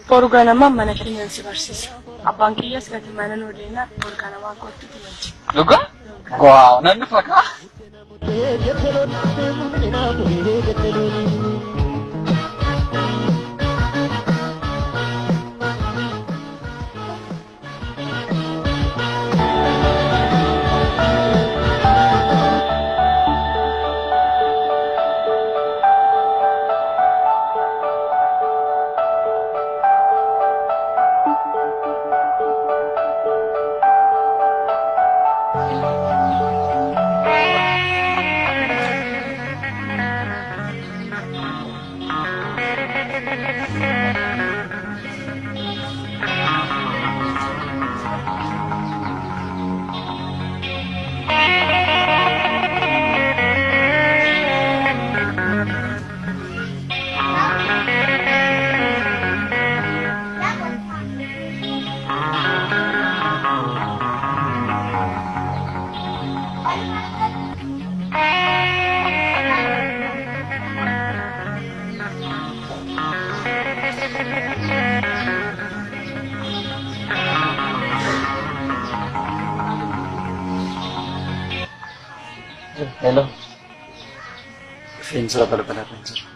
Boru ganamaan mana keenyan si barsiisa. Abbaan kiyyas gati mana nuu deemnaan boru ganamaan kottuuti wajjin. Dhugaa? Waaw nan dhufa kaa. Hello. Dhufeen jira balbala irra hin jiru.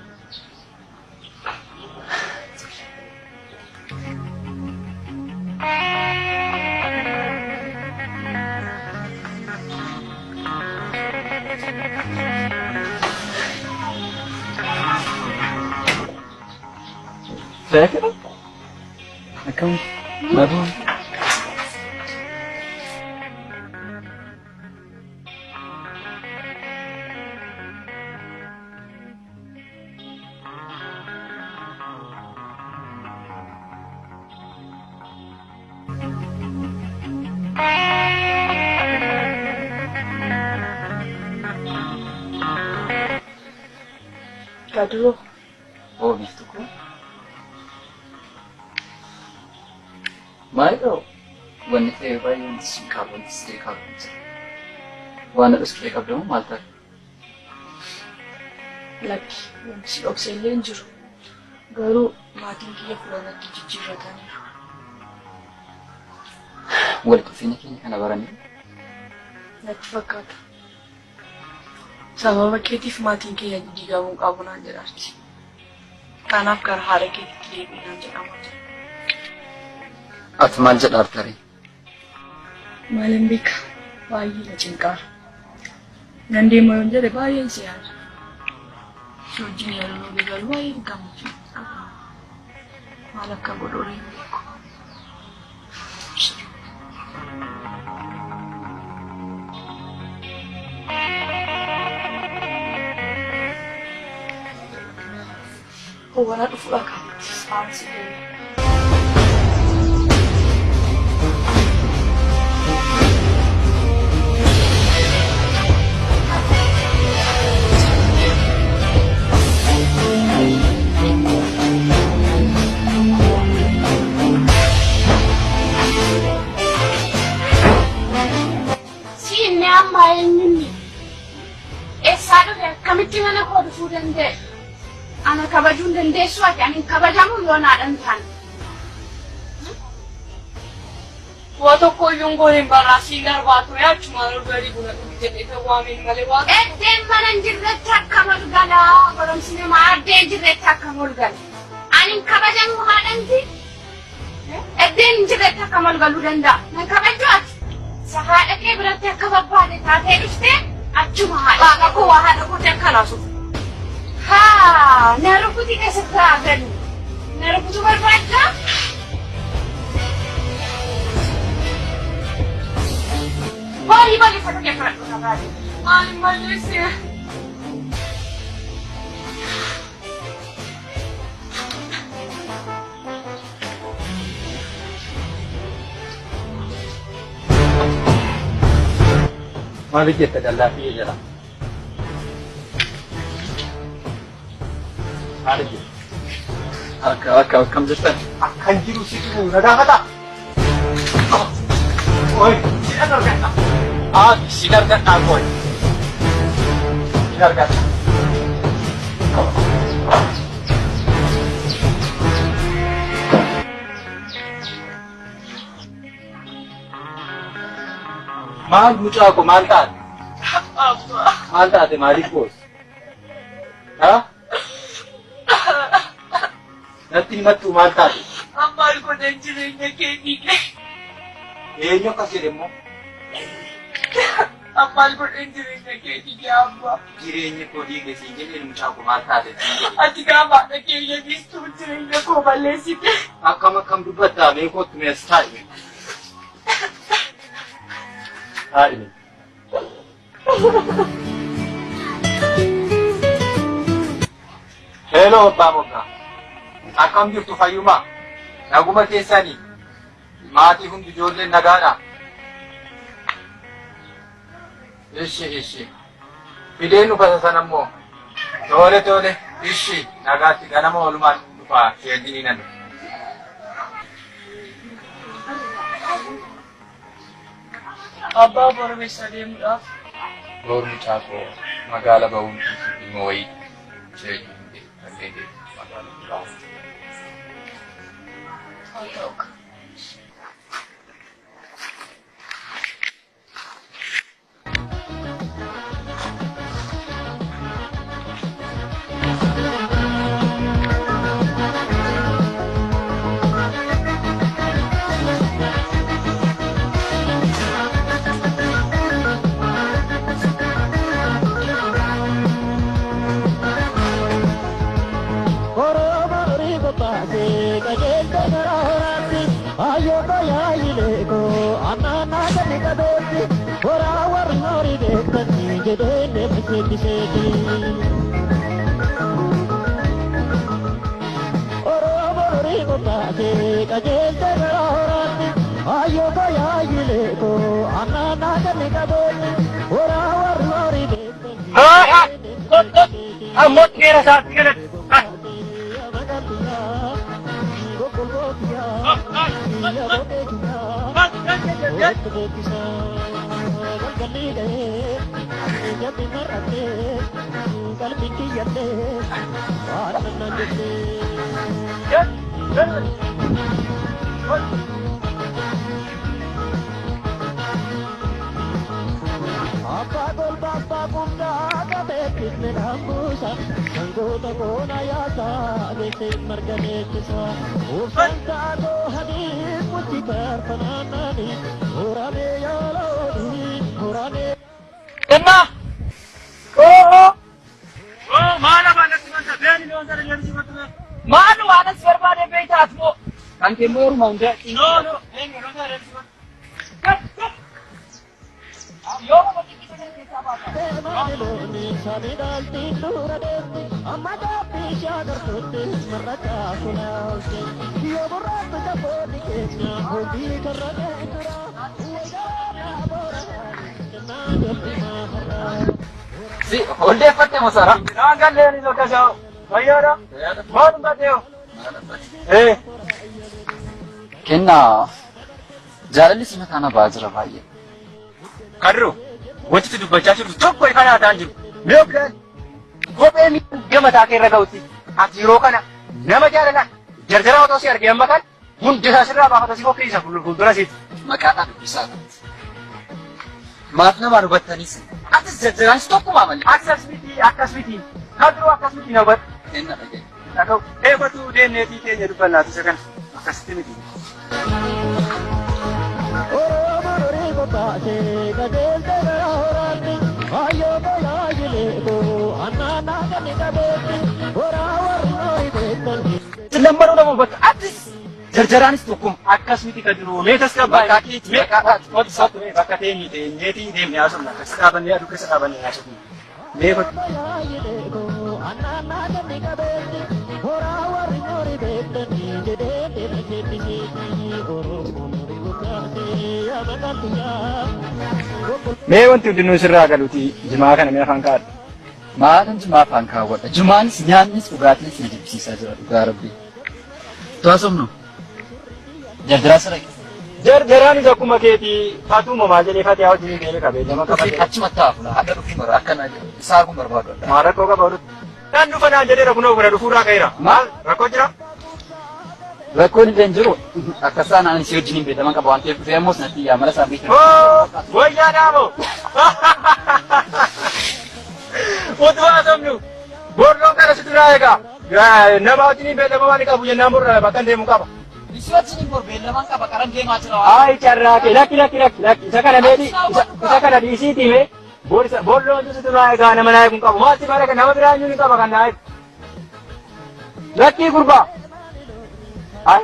Fayyaa Akkam? Naguma? Gaduroo. Oo biiftuu koo. Maalidha wanni ta'e baay'ee wanti sin qabu wanti si qabu jira. Waan na dhoksu qabdamu maal ta'a? Lakki wanti si dhokse illee hin jiru. Garuu maatiin kiyya fuula natti jijjiirrataniiru. Walitti dhufeenya keenya kana baranii Natti fakkaata. Sababa keetiif maatiin kiyya diigamuu qabu naan jedhaarti. Kanaaf gara haadha keetiitti deebi'i naan jedhamaa jira. Ati maal jedhaarta ree? Maalin beeka baay'ee na cinqaara. Nan deema yoon jedhe baay'een si yaada. Si wajjin yeroo oolu garuu baay'ee gammachuu qaba. Maal akka godhu hin beeku. Wana dhufuudha kaanitti aansi deema. Si inni amma eenyunni? Eessaa dhufe akkamitti mana koo dhufuu danda'e? Ana kabajuu hin dandeessu ati ani hin kabajamu yoo naadhan taane. Waa tokko iyyuu hin goone barraa siin darbaa ture achumaan ol galii buna dhugi jedhee ta'uu waameen malee waa tokko. Eddeen mana hin jirretti akkam ol galaa barumsi namaa addee hin jirretti akkam ol gala. Ani hin kabajamu haadhanti. Eddeen hin jirretti akkam ol galuu danda'a? Nan kabajju ati. Isa haadha kee biratti akka barbaade taatee dhuftee achuma haadha. Haadha koo waa haadha kootii akka naasuuf. Haa na rukuti keessatti haa galu. Na rukutuu barbaaddaa? Horii bali uffata kee fudhadhu na baali. Maal balleessee? Maal jette dallaa kiyya jala? Maal jette? Akka akka akkam jirtan? Akkan jiru si dhibu na gaafata. Oi, si argadha. Ah, si argadha koi. Si argadha. Maal mucaa koo maal taate? Abbaa. Maal taate maaliif boossa? Ha? Natti himattuu maal taate? Maal godhan jireenya kee diige? Eenyu akkas jedhe immoo? Maal godhan jireenya kee diige abbaa? Jireenyi koo diige siin jedheen mucaa koo maal taate siin jedhe. Ati gaafa haadha kee eebbistu jireenya koo balleessite. Akkam akkam dubbattaa mee kottu mee as taa'i mee. Taa'i mee. Hello abbaa moggaa. Akkam jirtu fayyumaa? Naguma keessanii? Maatii hundi ijoolleen nagaadhaa? Ishi ishi. Fideen dhufa isa sana immoo. Tole tole. Ishi nagaatti ganama oolumaan dhufa si wajjiniin ani. Abbaa boru eessa deemuudhaaf? Boru mucaa koo magaala ba'uun dhimma wayii ishee wajjin dhaqee deemu magaala biraa. Haa ta'u. Ammoo dheera isaatti kanatti. Kennaa! Oo! Oo maal afaan natti manta beeni loon sana deemsi matu mee. Maal waan as barbaade beektaa ati moo? Kan kee immoo yeruma hundaa No no eenyu loon sana deemsi matu. Gat gat. Yoo nama xiqqisa kana keessaa baata. Si holdeeffatte moo Saaraa? Naan gallee ni tokko isaa. Fayyaadha. Maal hin bateeyo? Ee. Kennaa jaalalli si mataa na ba'aa jira baay'ee. Kadru wanti tu dubbachaa jirtu tokko ifa naa ta'an jiru. Mee of ilaali. Kophee miidhagaa mataa kee irra ga'utti ati yeroo kana nama jaalala jarjaraa otoo si argee amma kan hundi isaa sirraa baafata si fokkiisa fuuldura siiti. Maqaadhaan dubbisaa jirti. Maaf namaan hubattaniis? Atis jarjaraanis tokkumaa malee. Akkas miti akkas miti kadru akkas miti na hubadhu. Kenna dhagaye. Dhaga'u eegatu deemneetii keenya dubbannaatu isa kana akkasitti miti. Lammanuu nama hubatu atis jarjaraanis tokkuma. Akkas miti kadru mee tasgabbaa'e. Maqaa keeti maqaadhaati. Kottu kottu mee bakka teenyu teenyeetii deemnee haasofna akkas dhaabannee aduu keessa dhaabannee haasofna. Mee kottu. Mee wanti hundinuu sirraa galuuti jimaa kana mee afaan kaa'adhu. Maalan jimaa afaan kaawwadha. Jimaanis nyaannis dhugaatiinis na jibbisiisaa jira dhugaa rabbii. Tuwaasofnu. Jarjaraa siree. Jarjaraanis akkuma keetii fatuuma maal jedhee fatiyaa wajjin deeme qabee nama qabate. Achumatti haafna. Hadha dhufuu bara akkana isaa kun barbaadu adda. Maal rakkoo qaba odutti. Nan dhufa naan jedheera kunoo buna dhufuurraa ka'eera. Maal rakkoo jira? Rakkoon illee hin jiru. Akka isaan ani si wajjin hin beekaman qaba waan ta'eef dhufee ammoo natti yaa mala isaan beektan. Wayyaa dhaamo. Utuu haasofnu borroon kana si duraa egaa. Nama wajjin beellama waan qabu jennaan borra bakka deemu qaba. Si wajjin hin bor beellaman qaba qaran deemaa jira. Ay carraa kee lakki lakki lakki lakki isa kana meeti isa kana dhiisiitii mee borroon si duraa egaa nama naa eeguun qabu. Maal si bara nama biraa eenyuun hin qaba kan naa eegu. Lakkii gurbaa. Ay.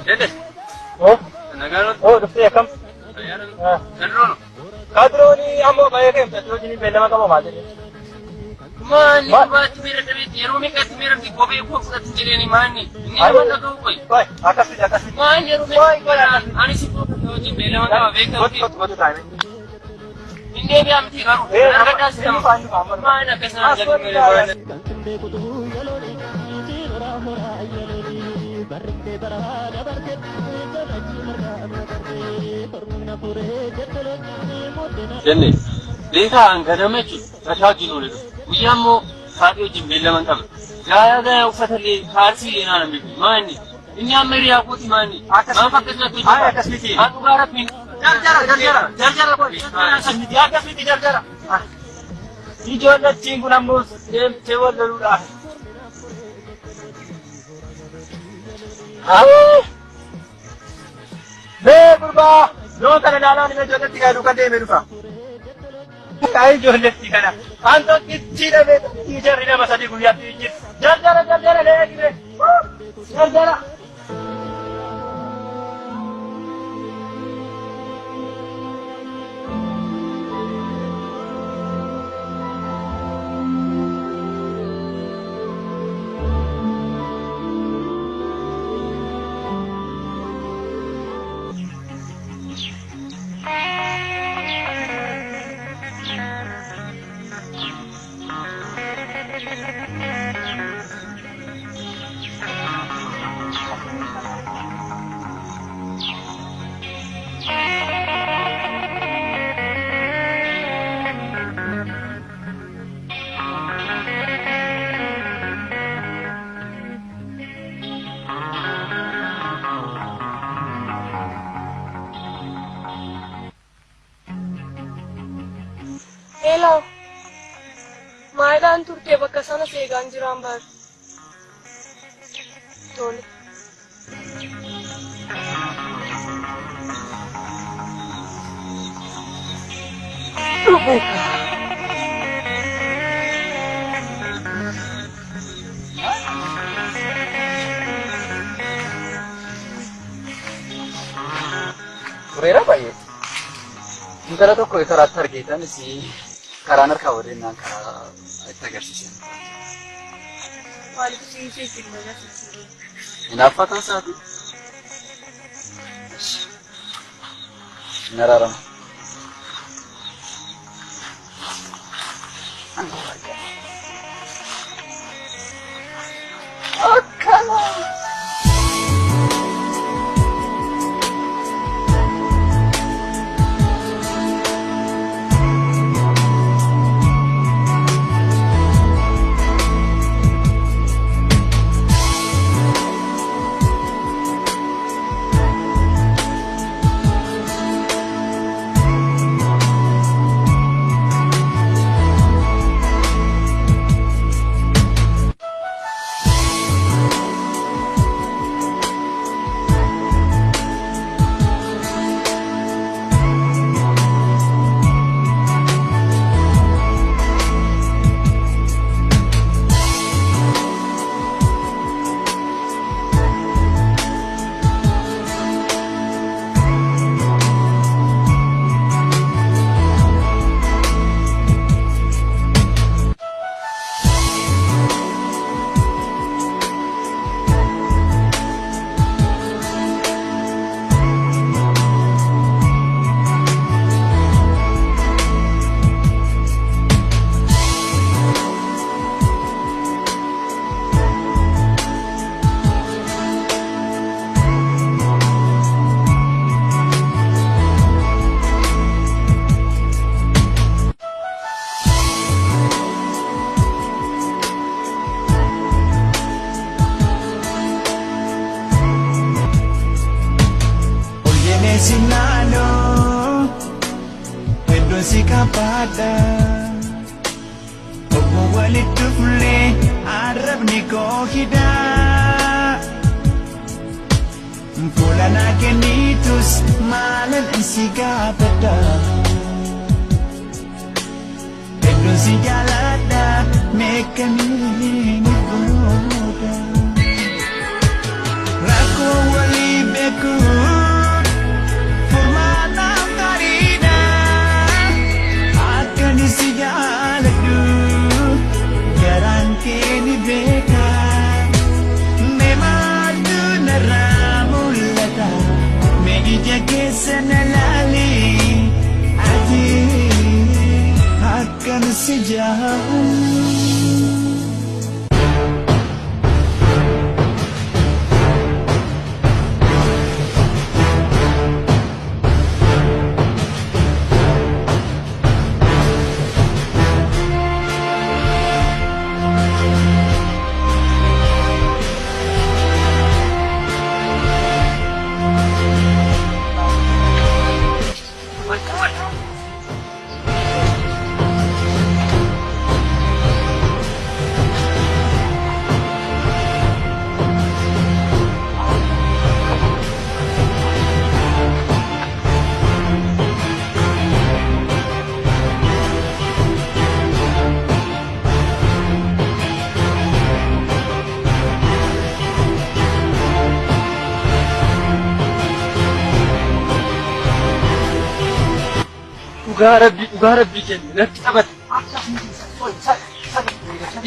Dede, Oh, nagaan oh dhuftee akkam? Kadroon. Kadrooni ammoo bahee keemte wajjin beellama qaba maal jedhee. Maanni dhugaatti miira dhabeetti yeroo meeqatti miira fi kophee koo fudhatu jedheeni maanni. Inni nama dhaga'u qoy. Qoy akkasitti akkasitti. Maanni yeroo Qoy qoy meeqatti ani si fuudhu wajjin beellama qaba beekamti. Gotu gotu taa'e. Inni deebi'aa miti garuu. Argadhaa si Inni nama. faan dhufa amma. Maanni akkasuma jedhu malee. Jenne beekaa hanganama jechuudha. Rataa wajjin oole dhufu. Guyyaa immoo haadhi wajjin beellama hin qabne. Gaayaa gaayaa uffatallee kaalsii illee naan hin beeku. Maanni inni amma hiriyaa kooti maanni. Maaf akkasumatti Ay akkas miti. An dhugaa rabbiin. Jarjara jarjara jarjara qoy. Akkas miti akkas miti jarjara. Ijoollattiin kun ammoo deemtee wal loluudhaaf. Mee gurbaa loon kana ilaalaa ni ijoolletti kana duukaa deemee dhufa. Ay ijoolletti kana. An tokkichi dhabee tokkichi jarri nama sadii guyyaatti ijjitti. Jarjara jarjara lee jarjara. Hello. Maayidhaan turte bakka sana seegaan jiraan bar. Tole. Tureera baay'ee. Intala tokko karaatti argeetanis karaan harkaa wadeennaan karaa itti agarsiisan. Maaliif si ishee ittiin agarsiisu? Hinaaffaa ta'uu isaati. Hin araaramu. Akkana. Hedduun si qabaadha. Obbo walitti dhufnee arrabni koo hidhaa. Fuula naa kennitus maalan si gaafadha. Hedduun si jaaladha meeqamiin godha. Rakkoo walii beekuun furmaataaf gaariidha. Akkan si jaaladhu garaan kee ni beeka. Mee maaltu narraa mul'ata? Mee ija keessa na laali. Ati akkan si jaaladhu. Dhugaa rabbii dhugaa rabbii kennu natti taphate.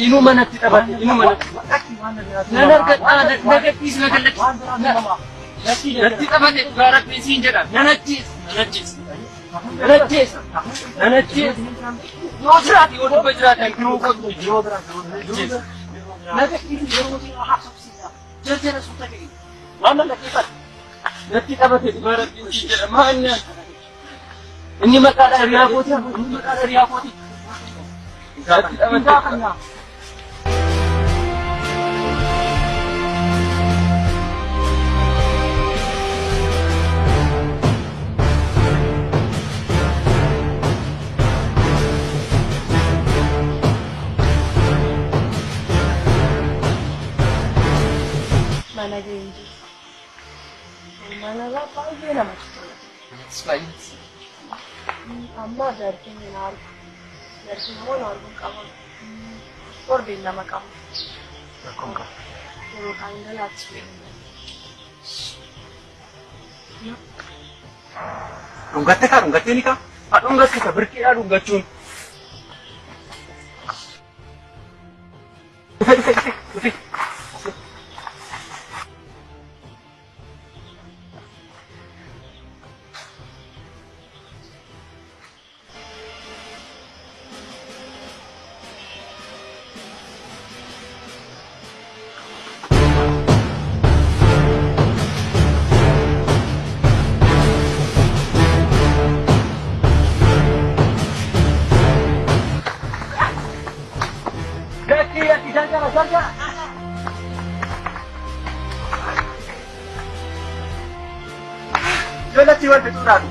Inuma natti taphate inuma natti. Nan argadhaa na gadhiisi na gallachiisi. Natti taphate dhugaa rabbii siin jedha nan ajjeesa nan ajjeesa. Nan ajjeesa nan ajjeesa. Yoo jiraate yoo dubba jiraate jiruu kootu ajjeesa. Na gadhiisi yeroo haasofsiisa. Jarjara suuta ga'e. Waan nan dhaggeeffate. Natti taphate dhugaa rabbii siin jedha maa inni inni maqaadha hiriyaa kooti inni maqaadha hiriyaa kooti. Natti taphate. Mana ga'een jiru. Manarraa baay'ee namatti tola. Amma jaartiin na argu. Jaartiin immoo na arguun qaban. Torbeen lama qaba. Yeroo kaan galaatti fe'u. Dhungatte kaa dhungattee ni kaa? Haa dhungattu ka birqiidhaa dhungachuun. Dhufe dhufe dhufe dhufe. Gatti gatti jarjara jarjara. Jalatti wal fixuudhaan.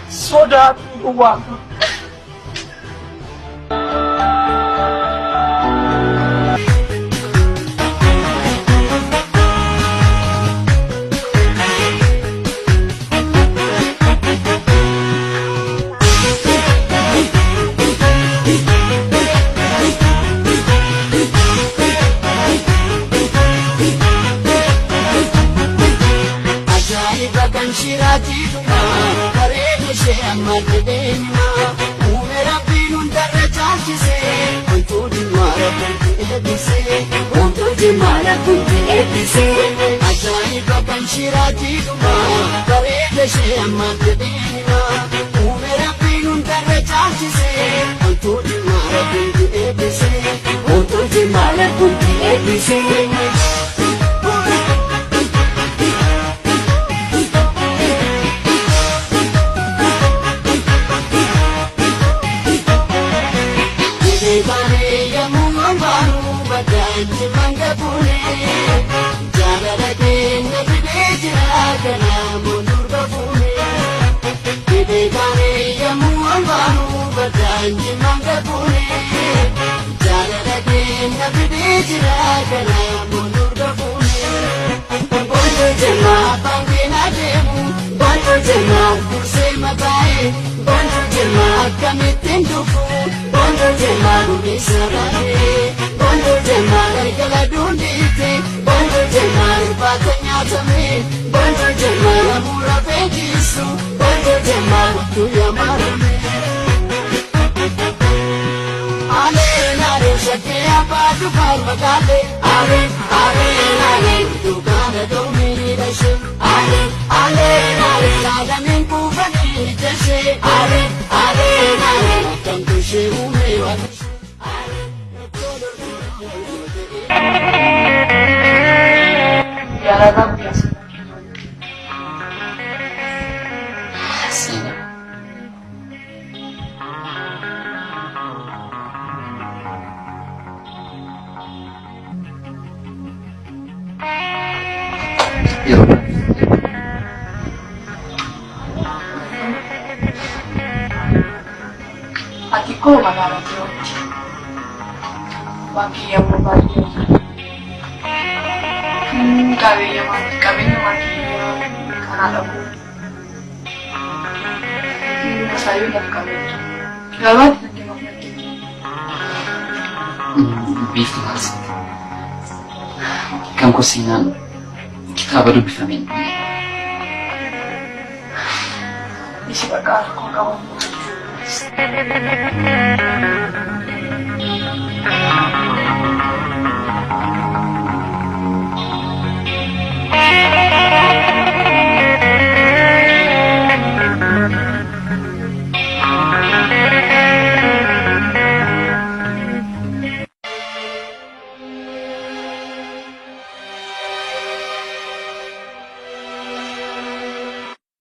Sodaatu duwwaa. Ajaa'iba kan shiraatii bareeda ishee amma jedheenyuma uume rabbiin hundarra caalchise wantuu dhimma rabbiin eebbise wantuu dhimma rabbiin eebbise ajaa'iba kan shiraatii bareeda ishee amma jedheenyuma uume rabbiin hundarra caalchise wantuu dhimma rabbiin eebbise wantuu dhimma rabbiin eebbise. badaan jimaan gabuune jaalala keenya fidee jira kana boonuu gabuune. Boonuu jirma abbaan keenya deemu boonuu jirma dursee mataa'e boonuu jirma akkamittiin dhufu boonuu jirma gurmeessa baay'ee boonuu jirma galgala duundiitti boonuu jirma irbaata nyaatame boonuu jirma namuura feejisu boonuu jirma kuttuu yaamarame. Aleen aleen shakkee abbaa dubaar magaalee aleen aleen aleen dukkaana doomii dhashee aleen aleen aleen laalameen kuufanii ijashee aleen aleen aleen akkamtu ishee uumee waaqashee aleen rakkoo Yaalarraa guyyaa seenaa keenya waliin. Seenaa. Yeroo Ati koo magaalaa jirootti. Waan kiyya immoo baay'ee. Qabeenya maatii qabeenya maatii kanaa dhabu. Isaayyuu lafa qabeenya. Gabaatti natti maaf natti. Biiftuu taasifte. Kan koo seenaan kitaaba dubbifameen dhume. Isi bakka rakkoo qabamu.